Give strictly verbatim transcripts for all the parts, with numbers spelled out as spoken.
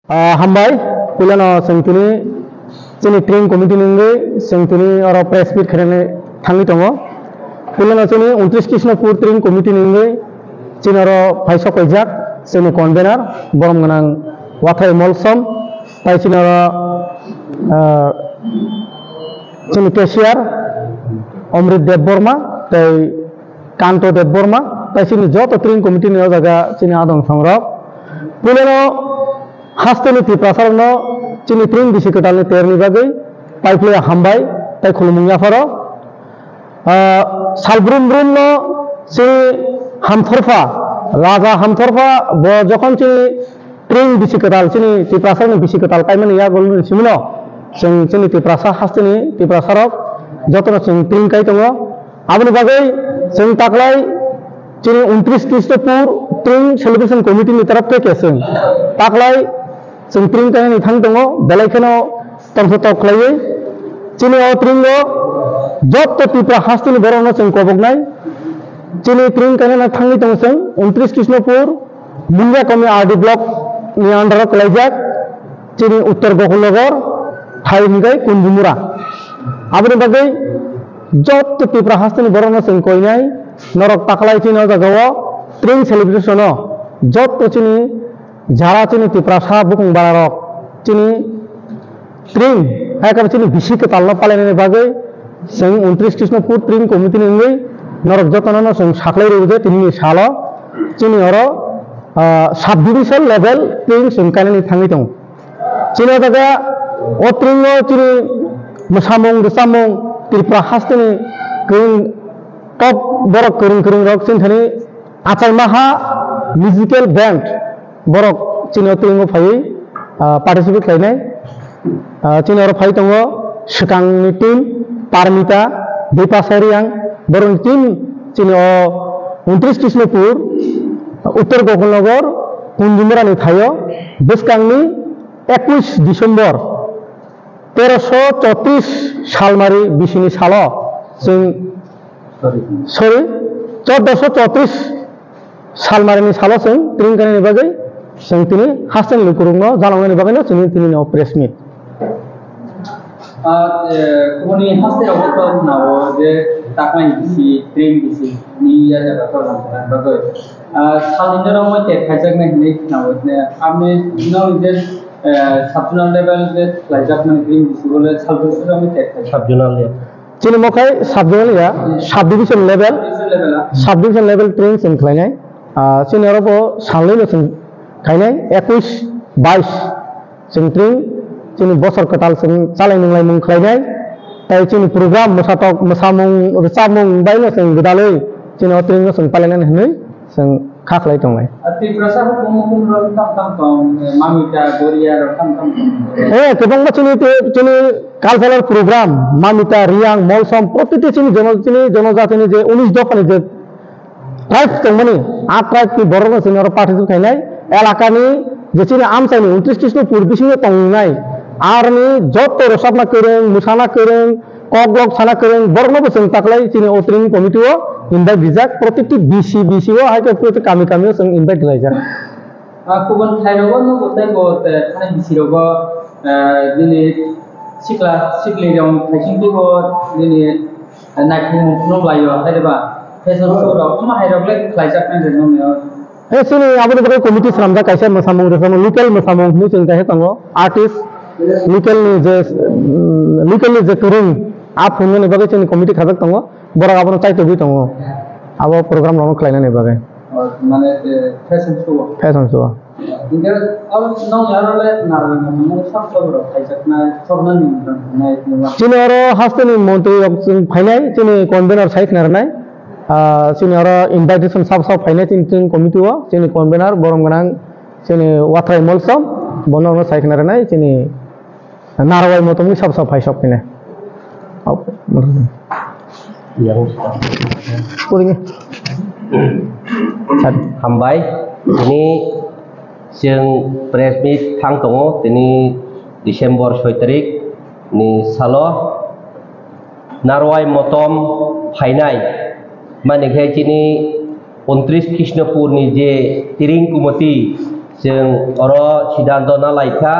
Ah, hambai, puilano chwng tini chini tring committee ni wngwi chwng tini oro press meet khainani thangwi tongo. Puilano chini untris Krishnapur tring committee ni wngwi chini oro phaisok paijak chini convener borom gwnang Wathai Molsom, tai chini oro, ah, chini cashier Omrit Debbarma tei Kanto Debbarma, tai chini joto tring committee ni o jaga chini adong songrok. Puilano hasteni Tiprasarokno chini tring bisi kwtalni terni bagwi paiphlaiya hambai tei khulumung yapharo. Ah, sal brum brumno chini Hamthorpha, Raja Hamthorpha bo jokhon chini tring bisi kwtal, chini Tiprasarokni bisi kwtal kaimani yagulni simino chwng chini Tiprasa hasteni Tiprasarok jotono chwng tring kai tongo. Aboni bagwi chwng taklai chini untris Krishnapur tring celebration committee ni taraf theke chwng taklai chwng tring kainani thang tongo, belai kheno tongthotok khlaiwi. Chini o tring o joto Tipra hasteni borokno chwng koboknai. Chini tring kainana thangwi tongo chwng untris Krishnapur, Mundiakomi R D block ni under o kwlaijak chini Uttor Gokulnagar, thai hwnkhe Kunjumura. Aboni bagwi joto Tipra hasteni borokno chwng koinai, norok taklai chini o jaga o tring celebration o joto chini jara chini Tiprasa bukung bararok chini tring, hai khe chini bisi kwtalno palainani bagwi chwng untris Krishnapur tring committee ni wngwi norok jotono no chwng saklai rw je tinini salo chini oro, ah, sub division level tring chwng kainani thangwi tongo. Chini o jaga o tring o chini mwsamung rwchapmung Tripura hasteni kwrwng top borok kwrwng kwrwng rok chini thani Achaimaha musical band borok chini o tring o phaiwi, ah, participate khlainai. Ah, chini oro phai tongo swkangni team, Parmita, Bipasa Reang, borokni team chini o untris Krishnapur, Uttor Gokulnagar, Kunjumurani thaio bwskangni ekwis December teroso chotris salmari bisini salo chwng, sorry, chordoso chotris salmarini salo chwng tring kainani bagwi chwng tini hasteni lukurokno janoknani bagwino chwngni tini no press meet. Ah, eh, kubuni haste rok to nao je takmai bisi, tring bisi, ni ya jaga to jang bagwi. Ah, salni norok mo tek khaijaknai hinwi khwnao, ne, amni norok je, eh, sub-zonal level je khlaijakmani green bisi bole salbwswk rok mo tek khaijak. Sub-zonal ya. Chini mo khai sub-zonal ya, sub-division level, sub-division level ah. Sub-division level training chwng khlainai. Ah, chini oro bo salnwi no chwng khainai, ekwis, bais. Chwng tring, chini bosor kwtal chwng chalai nunglaimung khlainai, tei chini program mwsatok, mwsamung, rwchapmung bai no chwng gwdalwi chini o tring no chwng pailainani hwnwi chwng kha khlai tongnai. A Tiprasa hukumu kumrok tam tam tong, eh, Mamita, Goria rok tam tam tong. Eh, kwbangma chini te, chini cultural program, Mamita, Reang, Molsom, protiti chini jono-, chini jonojatini je unis dophani je tribe tongmani, a tribe ni borok no chini oro participate khainai, elaka ni je chini amchai ni untris Krishnapur bisingo tongnai, aroni joto rwchapna kwrwng, mwsana kwrwng, koklok sana kwrwng, borok no bo chwng taklai chini o training committee o invite rijak, protiti B C, B C o hai khe proti kami kami o chwng invite laijak. Ah, kubun thai rogo nugo tei bo, eh, thani bisi rogo, eh, nini sikla sikli rong thaising twibo nini, eh, naithok mung phunuk laio hai ba fashion show rok tamo hai rok le khlai jak nai rwng nio. Eh, chini aboni bagwi committee swnamjak kaisa mwsamung rwchapmung, local mwsamung hinwi chwng kaisa tongo, artist, local ni je, mm, local ni je kwrwng, a phunuknani bagwi chini committee khajak tongo, borok abono chaitogwi tongo, abo program rokno khlainani bagwi. Oh, mane, eh, fashion show. Fashion show. Hingke abo nong yaro le narwai motom sak sok rok khaijaknai, sok nang ni motom nai, nai. Chini oro hasteni montri rok chwng phainai, chini convener sai khna rwnai. Ah, chini oro invitation sab sab phainai, chini, chini committee o, chini convener borom gwnang, chini Wathrai Molsom, bono sai khna rwnai, chini Narwai motom ni sab sab phai sok phainai. Au. Yang. Puring. Hambai. Ini chwng press meet thang tongo, tini December soi tarik ni salo Narwai motom phainai. Mani khe chini untris Krishnapur ni je tring kumoti Chwng oro sidanto na laikha,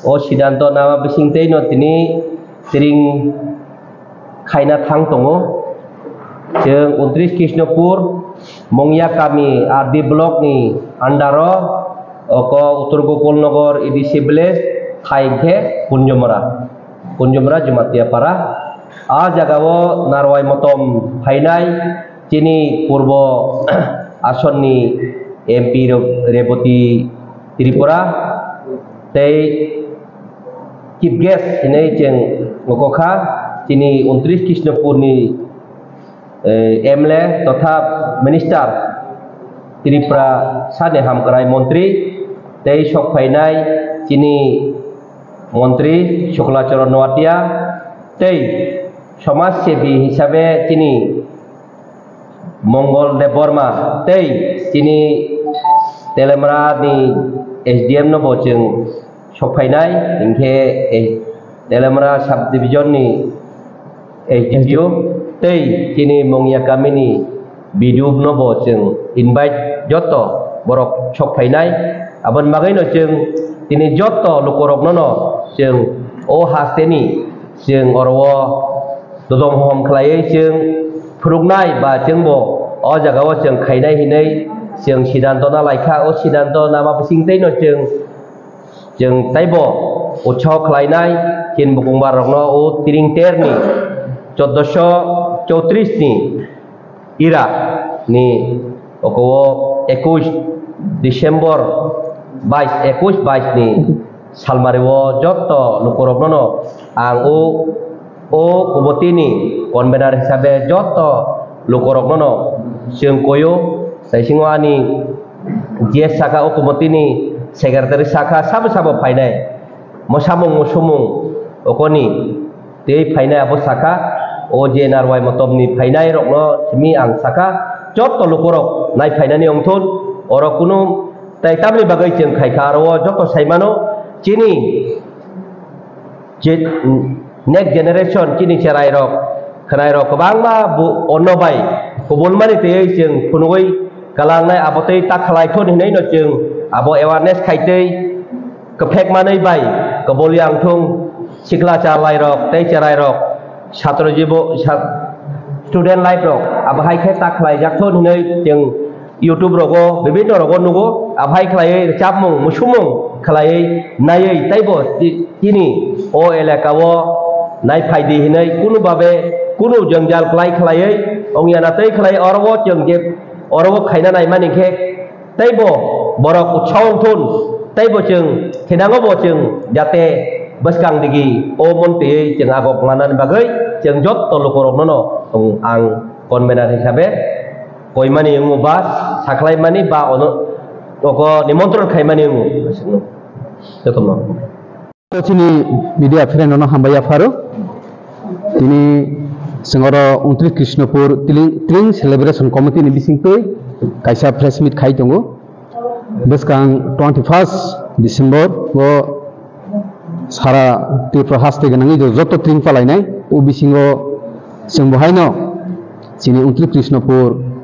o sidanto nama bisingtwi no tini tring khaina thang tongo. Chwng untris Krishnopur, Mongya kami R D block ni under o, oko Uttor Gokulnagar A D C village, hai khe Kunjumura, Kunjumura Jumatia Para. A jaga o narwai motom phainai chini purbo asonni M P Re-, Reboti Tripura tei chief guest hinwi chwng nukokha chini untris Krishnopur ni, eh, M L A totha minister Tripura sani hamkrai montri tei sok phainai chini montri Shukla Charan Noatia tei somaj sebi hisabe chini Mongol Debbarma tei chini Telemra ni S D M no bo chwng sok phainai, hinkhe, eh, Telemra sub division ni S D P O tei chini Mongya kami ni B D O no bo chwng invite joto borok sok phainai. Aboni bagwi no chwng tini joto lukorok no no chwng o haste ni chwng oro o dodom hom khlaiwi chwng phunuknai ba chwngbo o jaga o chwng khainai hinwi chwng sidanto na laikha. O sidanto nama bisingtwi no chwng, chwng taibo utsaho khlainai chini bukungbar rokno o tring terni choddoso chowtris ni ira ni oko o ekush December bais, ekush bais ni salmari o jotto lukurokno no ang o, o committee ni convener hisabe jotto lukurokno no chwng koyo. Taisingo ani G S saka o committee ni secretary saka sabo sabo phainai. Mwsamung musumung okoni tei phainai abo saka, o je narwai motom ni phainai rokno simi ang saka, jotto lukurok nai phainani ongthun, oro kunu tai tamni bagwi chwng khaikha, aro o jotto saimano chini je next generation chini cherai rok, khwnai rok kwbangma bo onno bai kubulmani tei chwng phunugwi kalangnai abo tei ta khlai thun hinwi no chwng abo awareness khai tei kwphek manwi bai kwbul yang thung sikla cha lai rok tei cherai rok satro jibo sat-, student life rok abo hai khe ta khlai jak thun hinwi chwng YouTube rogo bibinno rogo nugo abo hai khlaiwi rwchapmung musumung khlaiwi naiwi teibo ti-, tini o elaka o nai phaidi hinwi kunu babe kunu jwngjal klai khlaiwi ongya na tei khlai oro o chwng je oro o khaina naimani khe teibo borok utsaho wng thun, teibo chwng thinango bo chwng jate bwskang digi o mon twiwi chwng agok manani bagwi chwng jotto lukurokno no ang convener hisabe koimani wngo ba sakhlaimani ba ono oko nimontron khaimani wngo. Jotono. To chini media friend no hambai yapharo. Tini sengoro untris Krishnopur tling, tling celebration committee ni bisingtwi kaisa press meet khai tongo. Bwskang twenty first December o sara Tripura haste gwnangwi joto tling palainai. O bisingo chwng bo haino chini untris Krishnopur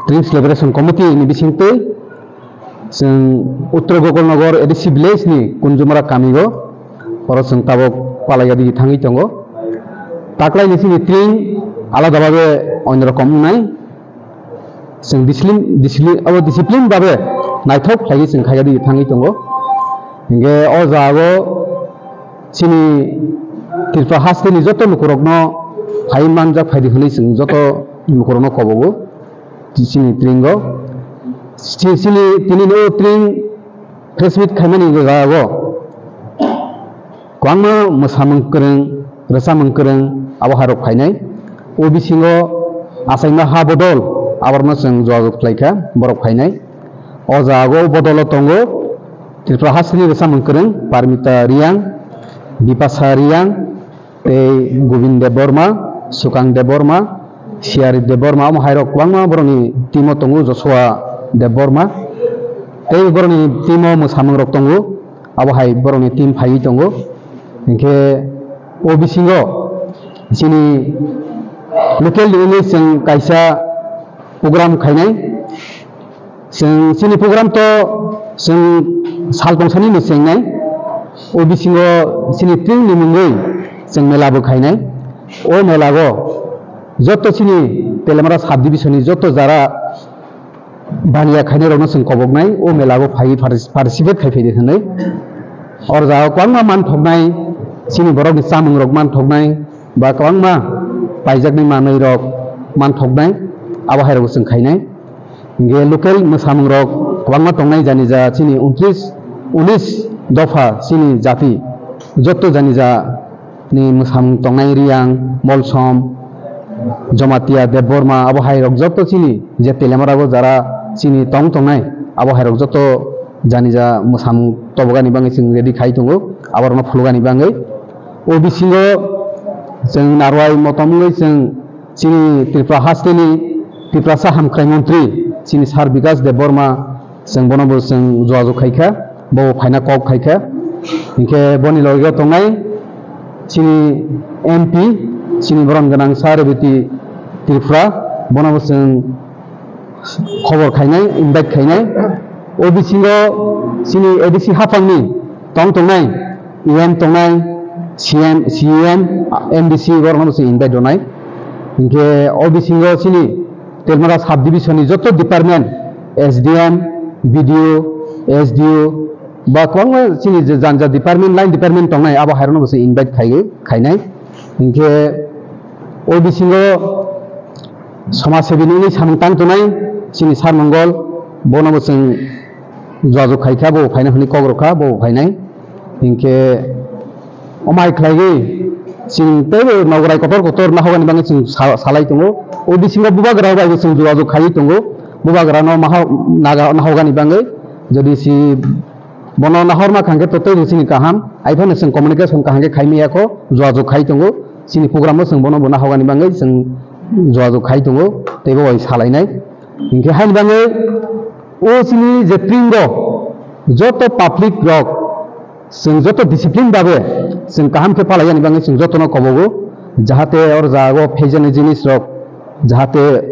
Tring Celebration Committee ni bisingtwi chwng Uttor Gokulnagar A D C village ni Kunjumura kami o oro chwng tabok palaiya digi thangwi tongo. Taklai ni chini tring alada babe onno rokom wngnai. Chwng discipline, discipline, abo discipline babe naithok khlaiwi chwng khaikha digi thangwi tongo. Hinkhe o jaga o chini Tripura haste ni joto lukurokno phai manjak phaidi hwnwi chwng joto lukurokno kobogo chini tring o. Chi-, chini tini no tring press meet khaimani jaga o kwbangma mwsamung kwrwng, rwchapmung kwrwng abo hai rok phainai. O bisingo achaima ha bodol aborokno chwng jogajog khlaikha borok phainai. O jaga o bodol o tongo Tripura haste ni rwchapmung kwrwng Parmita Reang, Bipasa Reang, tei Govind Debbarma, Sukang Debbarma, Siyari Debbarma, omo hai rok kwbangma borokni team o tongo, Joshua Debbarma, tei borokni team o mwsamung rok tongo, abo hai borokni team phaiwi tongo. Hinkhe o bisingo chini local ni wngwi chwng kaisa program khainai. Chwng chini program to chwng sal tongsani no chengnai. O bisingo chini tringni mungwi chwng mela bo khainai. O mela go joto chini Teliamura subdivision ni joto jara baniya khainai rokno chwng koboknai. O mela go phai participate khai phaidi hwnwi. Or jaga kwbangma manthoknai, chini borokni chamung rok manthoknai, ba kwbangma paijaknai manwi rok manthoknai, abo hai rok chwng khainai. Hingke local mwsamung rok kwbangma tongnai, jani ja chini untris, unis dopha chini jati, joto jani ja ni mwsamung tongnai, Riyang, Molsom, Jomatia, Debbarma, abo hai rok joto chini je Teliamura go jara chini tong tongnai, abo hai rok joto jani ja mwsamung tobogani bagwi chwng ready khai tongo, abo rokno phulugani bagwi. O bisingo chwng narwai motom wngwi chwng chini Tripura hasteni Tiprasa hamkrai montri chini Sir Bikash Debbarma, chwng bono bo chwng jogajog khaikha, bo phaina kok khaikha. Hinkhe boni loge tongnai chini M P, chini borom gwnang Sir Rebati Tripura, bono bo chwng khobor khainai, invite khainai. O bisingo chini A D C haphangni tong tongnai, E M tongnai, C M, C E M, M D C borokno bo chwng invite rwnai. Hinkhe o bisingo chini Teliamura subdivision ni joto department, S D M, B D O, S D O, ba kwbangma chini je jani ja department, line department tongnai, abo hai rokno bo chwng invite khaiwi khainai. Hinkhe o bisingo Somaj sebi ni wngwi samung tang tongnai chini Sir Mongol, bono bo chwng jogajog khaikha, bo phaina hwnwi kok rwkha, bo phainai. Hinkhe omai khlaiwi chwng teibo nogorai kotor kotor nahogani bagwi chwng sa-, salai tongo. O bisingo bubagra bai bo chwng jogajog khaiwi tongo. Bubagra no maha-, naga-, nahogani bagwi jodi si bono nahorma kha hwnkhe to teibo chini kaham. Aiphano chwng communication kaham khe khaimaya kho, jogajog khai tongo. Chini program o chwng bono bo nahogani bagwi chwng jogajog khai tongo, teibo bai salainai. Hinkhe haini bagwi o chini je tringo joto public rok chwng joto discipline babe chwng kaham khe palaiyani bagwi chwng jotono kobogo, jahate or jago phaijaknai jinis rok jahate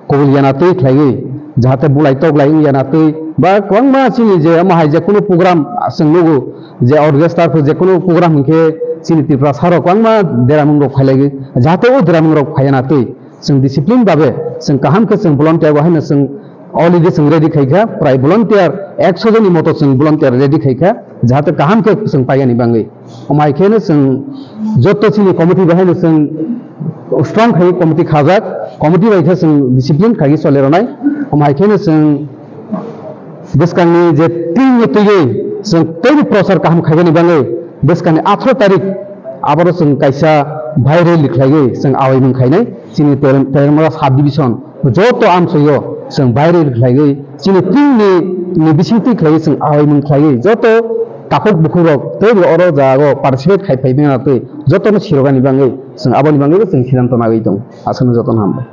kobol yana twi khlaiwi, jahate bulai toklai wng yana twi, ba kwbangma chini je omo hai je kunu program chwng nugo je orchestra pho je kunu program hinkhe chini Tiprasa rok kwbangma deramung rok phailaigwi, jahate o deramung rok phaiyana twi chwng discipline babe chwng kaham khe chwng volunteer bo haino chwng already chwng ready khaikha, prai volunteer ekso joni moto chwng volunteer ready khaikha, jahate kaham khe chwng paiyani bagwi. Omo hai kheno chwng joto chini committee bai haino chwng strong khai committee khajak, committee bai khe chwng discipline khai choli rwnai. Omo hai kheno chwng bwskangni je twi ni twiwi chwng teibo prochar kaham khaibani bagwi bwskangni atharo tarik aboro chwng kaisa viral khlaiwi chwng awaimung khainai chini Teliamura subdivision. Joto amsoyo chwng baire khlaiwi, chini tringni, ni bisingtwi khlaiwi chwng awaimung khlaiwi, joto takhuk bukhukrok teibo oro jago participate khai phai manya twi jotono sirogani bagwi chwng aboni bagwi chwng siddhanto nagwi tongo. Aswkno jotono hambai.